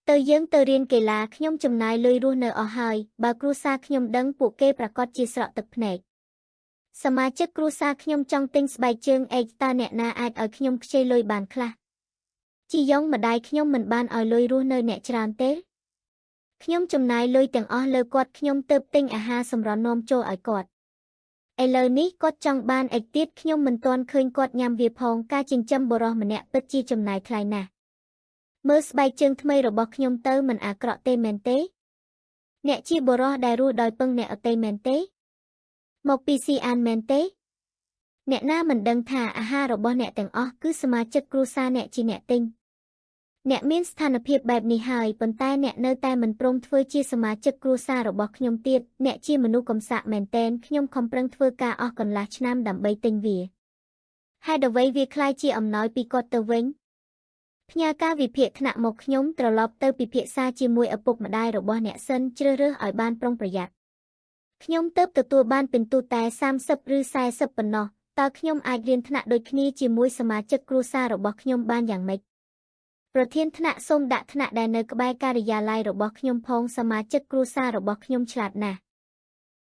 ទៅយើងទៅរៀនកីឡាខ្ញុំចំណាយលុយរស់នៅអស់ហើយបើគ្រួសារខ្ញុំដឹងពួកគេប្រាកដជាស្រក់ទឹកភ្នែកសមាជិកគ្រួសារខ្ញុំចង់ទិញស្បែកជើងអេកតើអ្នកណាអាចឲ្យខ្ញុំខ្ចីលុយបានខ្លះជីយ៉ុងម្ដាយខ្ញុំមិនបានឲ្យលុយរស់នៅអ្នកច្រើនទេខ្ញុំចំណាយលុយទាំងអស់លើគាត់ខ្ញុំទើបទិញអាហារសម្រន់នាំចូលឲ្យគាត់ឥឡូវនេះគាត់ចង់បានអីទៀតខ្ញុំមិនទាន់ឃើញគាត់ញ៉ាំវាផងការចិញ្ចឹមបុរសម្នាក់ពិតជាចំណាយថ្លៃណាស់មើលស្បែកជើងថ្មីរបស់ខ្ញុំទៅមិនអាក្រក់ទេមែនទេអ្នកជាបុរសដែលរស់ដោយពឹងអ្នកអតីមែនទេមកពីស៊ីអានមែនទេអ្នកណាមិនដឹងថាអាហាររបស់អ្នកទាំងអស់គឺសមាជិកគ្រួសារអ្នកជាអ្នកទិញអ្នកមានស្ថានភាពបែបនេះហើយប៉ុន្តែអ្នកនៅតែមិនព្រមធ្វើជាសមាជិកគ្រួសាររបស់ខ្ញុំទៀតអ្នកជាមនុស្សកំសាកមែនទែនខ្ញុំខំប្រឹងធ្វើការអស់កន្លះឆ្នាំដើម្បីទិញវាហេតុអ្វីវាក្លាយជាអំណោយពីគាត់ទៅវិញផ្ញើការវិភាគថ្នាក់មកខ្ញុំត្រឡប់ទៅពិភាក្សាជាមួយឪពុកម្ដាយរបស់អ្នកសិនជ្រើសរើសឲ្យបានប្រុងប្រយ័ត្នខ្ញុំទើបទទួលបានពិន្ទុតែ30ឬ40ប៉ុណ្ណោះតើខ្ញុំអាចរៀនថ្នាក់ដូចគ្នាជាមួយសមាជិកគ្រួសាររបស់ខ្ញុំបានយ៉ាងម៉េចប្រធានថ្នាក់សូមដាក់ថ្នាក់ដែលនៅក្បែរការិយាល័យរបស់ខ្ញុំផងសមាជិកគ្រួសាររបស់ខ្ញុំឆ្លាតណាស់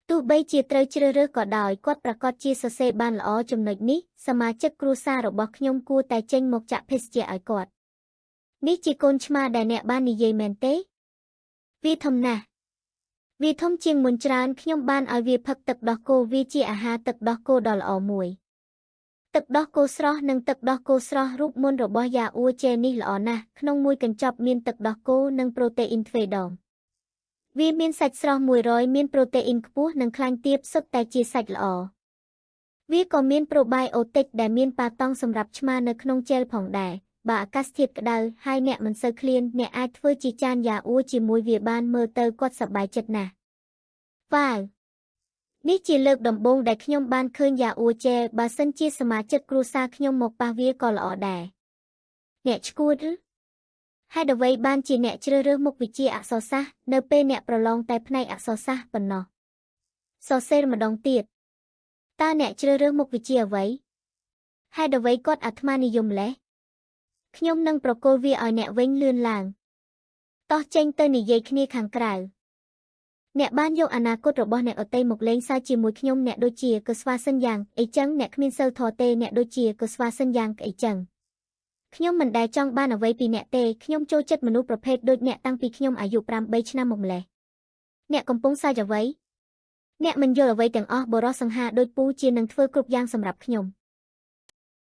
ទោះបីជាត្រូវជ្រើសរើសក៏ដោយគាត់ប្រាកដជាសរសេរបានល្អចំណុចនេះសមាជិកគ្រួសាររបស់ខ្ញុំគួរតែចេញមកចាក់ភេសជ្ជៈឲ្យគាត់នេះជាកូនឆ្មាដែលអ្នកបាននិយាយមែនទេវាធំណាស់វាធំជាងមុនច្រើនខ្ញុំបានឲ្យវាផឹកទឹកដោះគោវាជាអាហារទឹកដោះគោដ៏ល្អមួយទឹកដោះគោស្រស់និងទឹកដោះគោស្រស់រូបមន្តរបស់យ៉ាអ៊ូជេនេះល្អណាស់ក្នុងមួយកញ្ចប់មានទឹកដោះគោនិងប្រូតេអ៊ីនទ្វេដងវាមានសាច់ស្រស់100មានប្រូតេអ៊ីនខ្ពស់និងខ្លាញ់ទាបសុទ្ធតែជាសាច់ល្អវាក៏មានប្រូបាយអូទិកដែលមានប៉ាតង់សម្រាប់ឆ្មានៅក្នុងជែលផងដែរបើអាកាសធាតុក្តៅហើយអ្នកមិនសូវឃ្លានអ្នកអាចធ្វើជាចានយ៉ាអ៊ូជាមួយវាបានមើលទៅគាត់សប្បាយចិត្តណាស់វ៉ាវនេះជាលើកដំបូងដែលខ្ញុំបានឃើញយ៉ាអ៊ូជែបើសិនជាសមាជិកគ្រួសារខ្ញុំមកប៉ះវាក៏ល្អដែរអ្នកឈួតឬហេតុអ្វីបានជាអ្នកជ្រើសរើសមុខវិជ្ជាអក្សរសាស្ត្រនៅពេលអ្នកប្រឡងតែផ្នែកអក្សរសាស្ត្រប៉ុណ្ណោះសរសេរម្ដងទៀតតើអ្នកជ្រើសរើសមុខវិជ្ជាអ្វីហេតុអ្វីគាត់អាត្មានិយមម្ល៉េះខ្ញុំនឹងប្រគល់វាឲ្យអ្នកវិញលឿនឡើងតោះចេញទៅនិយាយគ្នាខាងក្រៅអ្នកបានយកអនាគតរបស់អ្នកអតីមកលេងសើចជាមួយខ្ញុំអ្នកដូចជាកស្វាសិនយ៉ាងអីចឹងអ្នកគ្មានសិលធម៌ទេអ្នកដូចជាកស្វាសិនយ៉ាងអីចឹងខ្ញុំមិនដែលចង់បានអ្វីពីអ្នកទេខ្ញុំចូលចិត្តមនុស្សប្រភេទដូចអ្នកតាំងពីខ្ញុំអាយុ8ឆ្នាំមកម្លេះអ្នកកំពុងសើចអ្វីអ្នកមិនយល់អ្វីទាំងអស់បុរសសង្ហាដូចពូជានឹងធ្វើគ្រប់យ៉ាងសម្រាប់ខ្ញុំ។